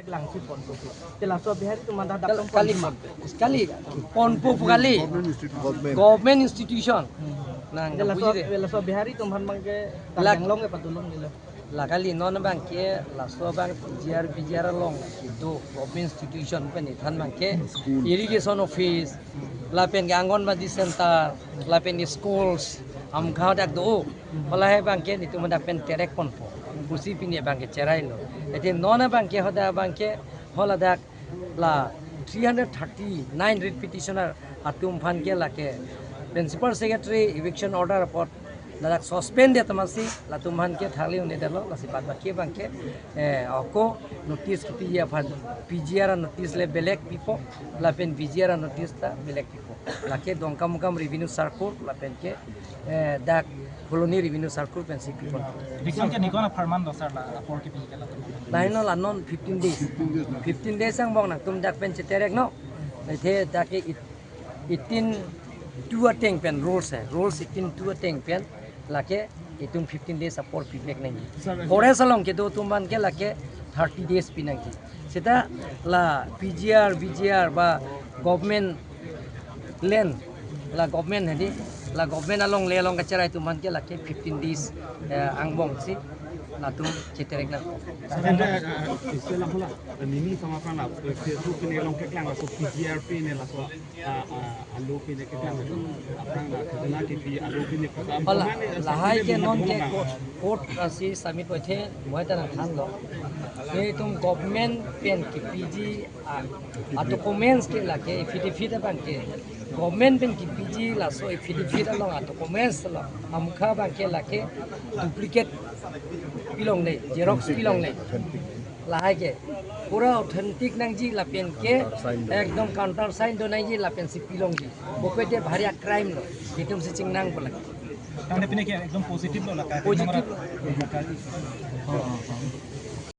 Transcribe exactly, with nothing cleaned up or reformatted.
Langsi ponpo. Te laso Bihari atum anta dak Kal-, kali ponpo. Kali ponpo pu kali. Government institution. Government. Government institution. Hmm. Nang Te laso, buji de. Laso Bihari atum aphan abangke Lak- tangdang long ke padolong nilo. La kali non abangke laso abang P G R, P G R along kedo government institution pen ithan abangke School. Irrigation office, lapen ke Anganwadi center, lapen ke schools, amkha dak do. Hala he abangke netum dak pen terek ponpo. Pusi pini abangke cherai lo. Ete non abangke hadak abangke hala dak la three hundred thirty-nine writ petitioner atum aphan ke lake Principal Secretary eviction order apot ladak suspend det amatsi latum aphan ke thali un-edetlo, lasi bad baki abangke, eh, ako notice kipiji aphan P G R notice le belek pipo, lapen P G R notice ta belek pipo. Lake Dongkamukam Revenue Circle lapen ke, eh, dak Phuloni Revenue Circle pensi pipon. Bikon ke nikon apharman do sir la apor kipi ke la. Lahai non la non fifteen days. Fifteen days angbong nangtum dak pen cheterek non. Lahe dak ke it-, eighteen two ateng pen rules he. Rules eighteen two ateng pen lake itum fifteen days apor pivek nangji. Sir, Forest along kedo atum aphan ke lake thirty days pi nangji. Seta la P G R, V G R ba government land, la government hedi, la government along le along kacherai atum aphan ke lake fifteen days, eh, angbong si latum cheterek nang. Sir, ante, eh, isi lang pula, eh, neli sama aphan la, eh, Facebook pine along keklang laso P G R pine laso, ah, ah, alo pine keklang laso, aphrang la khajana kipi alo pine keklang. Hala, lahai ke non ke court, court asi submit hoithe, moi ta nangthanlo. Ke itum government pen kipiji a, a documents ke lake affidavit abangke. Government pen kipiji laso affidavit along a documents along amkha abangke lake duplicate pilongle, xerox pilongle. Lahai ke pura authentic nangji lapen ke ekdom counter sign do nangji lapen si pilongji. Bokoi te bhari a crime lo. Itum si chingnang pula. Tangte pine ke ekdom positive lo la ka. Positive lo.